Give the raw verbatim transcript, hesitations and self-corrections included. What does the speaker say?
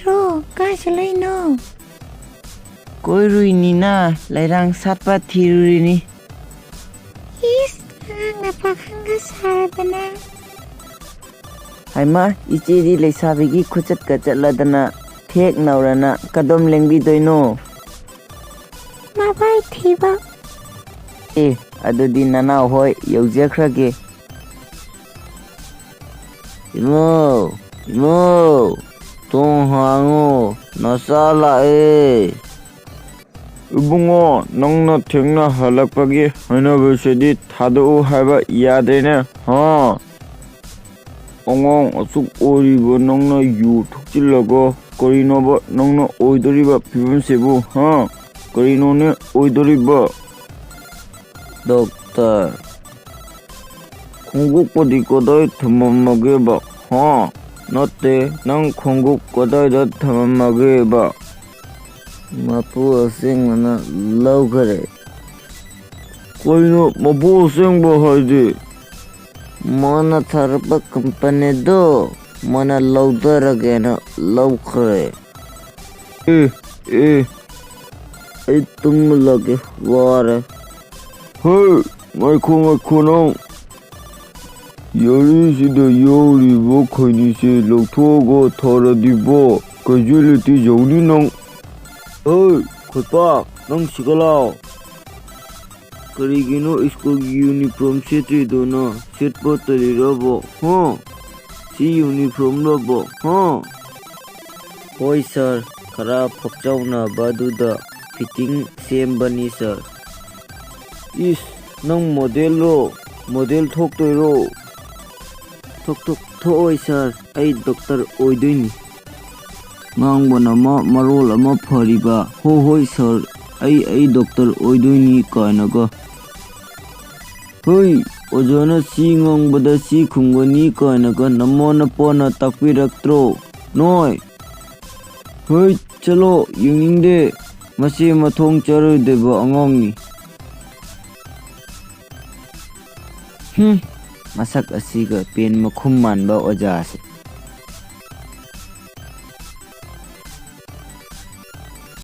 ꯔꯣ, ꯀꯥꯏ ꯆꯠꯂꯨꯏꯅꯣ? ꯀꯣꯏꯔꯨꯏꯅꯤꯅ ꯂꯩꯔꯥꯡ ꯁꯥꯠꯄ ꯊꯤꯔꯨꯔꯤꯅꯤ꯫ ꯏꯁ, ꯑꯉꯥꯡꯅ ꯄꯥꯈꯪꯒ ꯁꯥꯔꯗꯅ꯫ ꯍꯩꯃꯥ, ꯏꯆꯦꯗꯤ ꯂꯩꯁꯥꯕꯤꯒꯤ ꯈꯨꯆꯠꯀ ꯆꯠꯂꯗꯅ ꯊꯦꯛ ꯅꯧꯔꯅ ꯀꯗꯣꯝ ꯂꯦꯡꯕꯤꯗꯣꯏꯅꯣ? ꯃꯕꯥꯏ ꯊꯤꯕ꯫ ꯑꯦ, ꯑꯗꯨꯗꯤ ꯅꯅꯥꯎ ꯍꯣꯏ ꯌꯧꯖꯈ꯭ꯔꯒꯦ꯫ ꯏꯃꯧ, ꯏꯃꯧ, ꯊꯣꯡ ꯍꯥꯡꯉꯨ, ꯅꯆꯥ ꯂꯥꯛꯑꯦ꯫ ꯏꯕꯨꯡꯉꯣ, ꯅꯪꯅ ꯊꯦꯡꯅ ꯍꯜꯂꯛꯄꯒꯤ ꯍꯥꯏꯅꯕꯁꯤꯗꯤ ꯊꯥꯗꯣꯛꯎ ꯍꯥꯏꯕ ꯌꯥꯗꯦꯅꯦ, ꯍꯥ? ꯑꯉꯥꯡ ꯑꯁꯨꯛ ꯑꯣꯏꯔꯤꯕ ꯅꯪꯅ ꯌꯨ ꯊꯛꯆꯤꯜꯂꯒ ꯀꯔꯤꯅꯣꯕ ꯅꯪꯅ ꯑꯣꯏꯗꯣꯔꯤꯕ ꯐꯤꯕꯝꯁꯤꯕꯨ, ꯍꯥ? ꯀꯔꯤꯅꯣꯅꯦ ꯑꯣꯏꯗꯣꯔꯤꯕ? ꯗꯣꯛꯇꯔ, ꯈꯣꯡꯎꯞꯄꯨꯗꯤ ꯀꯗꯥꯏ ꯊꯝꯃꯝꯃꯒꯦꯕ? ꯍꯥ? ꯅꯠꯇꯦ, ꯅꯪ ꯈꯣꯡꯎꯞ ꯀꯗꯥꯏꯗ ꯊꯝꯃꯝꯃꯒꯦꯕ? ꯃꯄꯨ ꯑꯁꯦꯡꯕꯅ ꯂꯧꯈꯔꯦ꯫ ꯀꯩꯅꯣ ꯃꯄꯨ ꯑꯁꯦꯡꯕ ꯍꯥꯏꯗꯤ? ꯃꯥꯅ ꯊꯥꯔꯛꯄ ꯀꯝꯄꯅꯤꯗꯣ ꯃꯥꯅ ꯂꯧꯖꯔꯒꯦꯅ ꯂꯧꯈ꯭ꯔꯦ꯫ ꯑꯦ, ꯑꯦ, ꯑꯩ ꯇꯨꯝꯃꯨꯂꯒꯦ, ꯋꯥꯔꯦ꯫ ꯍꯦ, ꯉꯥꯏꯈꯣ, ꯉꯥꯏꯈꯣ ꯅꯪ꯫ ꯌꯥꯔꯤꯁꯤꯗ ꯌꯥꯎꯔꯤꯕ ꯈꯩꯅꯤꯁꯦ ꯂꯧꯊꯣꯛꯑꯒ ꯊꯥꯔꯗꯤꯕꯣ ꯀꯩꯖꯦꯜ ꯂꯩꯇꯦ ꯌꯧꯅꯤ ꯅꯪ꯫ ꯍꯦ, ꯈꯣꯏꯄꯥꯛ, ꯅꯪ ꯁꯤꯒ ꯂꯥꯎ꯫ ꯀꯔꯤꯒꯤꯅꯣ ꯁ꯭ꯀꯨꯜꯒꯤ ꯌꯨꯅꯤꯐꯣꯔꯝ ꯁꯦꯠꯇ꯭ꯔꯤꯗꯨꯅ? ꯁꯦꯠꯄ ꯇꯜꯂꯤꯔꯕꯣ? ꯍꯥ? ꯁꯤ ꯌꯨꯅꯤꯐꯣꯔꯝꯂꯕꯣ? ꯍꯥ? ꯍꯣꯏ ꯁꯥꯔ, ꯈꯔ ꯐꯛꯆꯥꯎꯅꯕꯗꯨꯗ ꯐꯤꯠꯇꯤꯡ ꯁꯦꯝꯕꯅꯤ ꯁꯥꯔ꯫ ꯏꯁ, ꯅꯪ ꯃꯣꯗꯦꯜꯔꯣ? ꯃꯣꯗꯦꯜ ꯊꯣꯛꯇꯣꯏꯔꯣ? ꯊꯣꯛ-, ꯊꯣꯛ-, ꯊꯣꯛꯑꯣꯏ ꯁꯥꯔ, ꯑꯩ ꯗꯣꯛꯇꯔ ꯑꯣꯏꯗꯣꯏꯅꯤ꯫ ꯉꯥꯡꯕꯅ ꯑꯃ ꯃꯔꯣꯜ ꯑꯃ ꯐꯔꯤꯕ꯫ "ꯍꯣ ꯍꯣꯏ ꯁꯥꯔ, ꯑꯩ, ꯑꯩ ꯗꯣꯛꯇꯔ ꯑꯣꯏꯗꯣꯏꯅꯤ" ꯀꯥꯏꯅꯒ꯫ ꯍꯣꯏ, ꯑꯣꯖꯥꯅ ꯁꯤ ꯉꯥꯡꯕꯗ ꯁꯤ ꯈꯨꯝꯒꯅꯤ ꯀꯥꯏꯅꯒ ꯅꯃꯥ ꯅꯄꯥꯅ ꯇꯥꯛꯄꯤꯔꯛꯇ꯭ꯔꯣ? ꯅꯣꯏ! ꯍꯣꯏ, ꯆꯠꯂꯣ, ꯌꯦꯡꯅꯤꯡꯗꯦ꯫ ꯃꯁꯤ ꯃꯊꯣꯡ ꯆꯥꯔꯣꯏꯗꯕ ꯑꯉꯥꯡꯅꯤ꯫ ꯍꯨꯝ, ꯃꯁꯛ ꯑꯁꯤꯒ ꯄꯦꯟ ꯃꯈꯨꯝ ꯃꯥꯟꯕ ꯑꯣꯖꯥꯁꯦ꯫